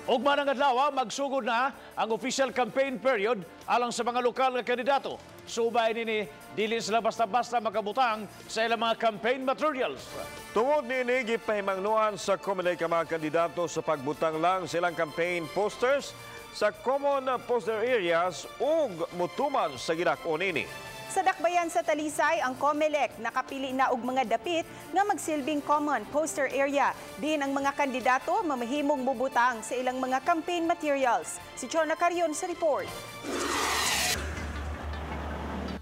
Ugma ng adlaw, magsugod na ang official campaign period alang sa mga lokal nga kandidato. Subay nini, dili sila basta-basta makabutang sa ilang mga campaign materials. Tungod niini, gipahimangnuan sa COMELEC ang mga kandidato sa pagbutang lang sa ilang campaign posters sa common poster areas ug mutuman sa gidak-on nini. Sa dakbayan sa Talisay, ang COMELEC nakapili na og mga dapit nga magsilbing common poster area. Diin ang mga kandidato mamahimong mubutang sa ilang mga campaign materials. Si Chona Carion sa report.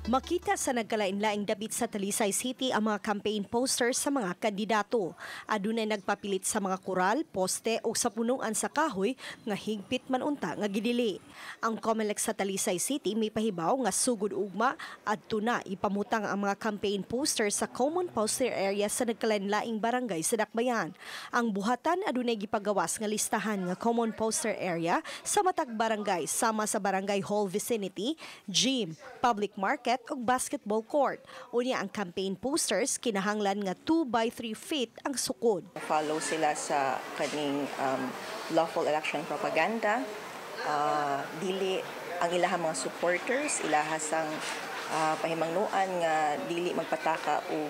Makita sa nagkalain-laing dapit sa Talisay City ang mga campaign posters sa mga kandidato. Adunay nagpapilit sa mga kural, poste o sa punuan sa kahoy nga higpit man unta nga gidili. Ang COMELEC sa Talisay City may pahibaw nga sugod ugma adto na ipamutang ang mga campaign posters sa common poster area sa nagkalain-laing barangay sa Dakbayan. Ang buhatan, adunay gipagawas nga listahan nga common poster area sa matag barangay, sama sa barangay hall vicinity, gym, public market ug basketball court. Unya, ang campaign posters kinahanglan nga 2 by 3 feet ang sukod. Follow sila sa kaning lawful election propaganda. Dili ang ilahang mga supporters, ilaha sang pahimangnuan nga dili magpataka og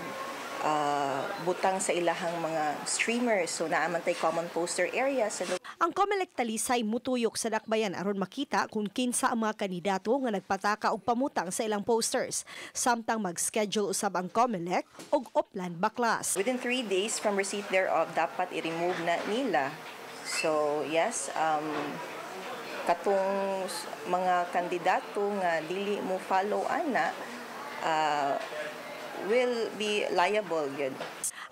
butang sa ilahang mga streamers. So naa man tay common poster area sa Ang COMELEC Talisay mutuyok sa dakbayan aron makita kung kinsa ang mga kandidato nga nagpataka og pamutang sa ilang posters. Samtang mag-schedule usab ang COMELEC og Oplan Baklas. Within 3 days from receipt thereof, dapat i-remove na nila. So, yes, katong mga kandidato nga dili mo follow ana will be liable gyud.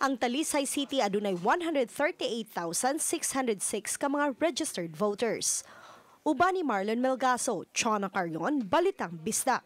Ang Talisay City adunay 138,606 ka mga registered voters. Uban ni Marlon Melgaso, Chona Carion, Balitang Bisdak.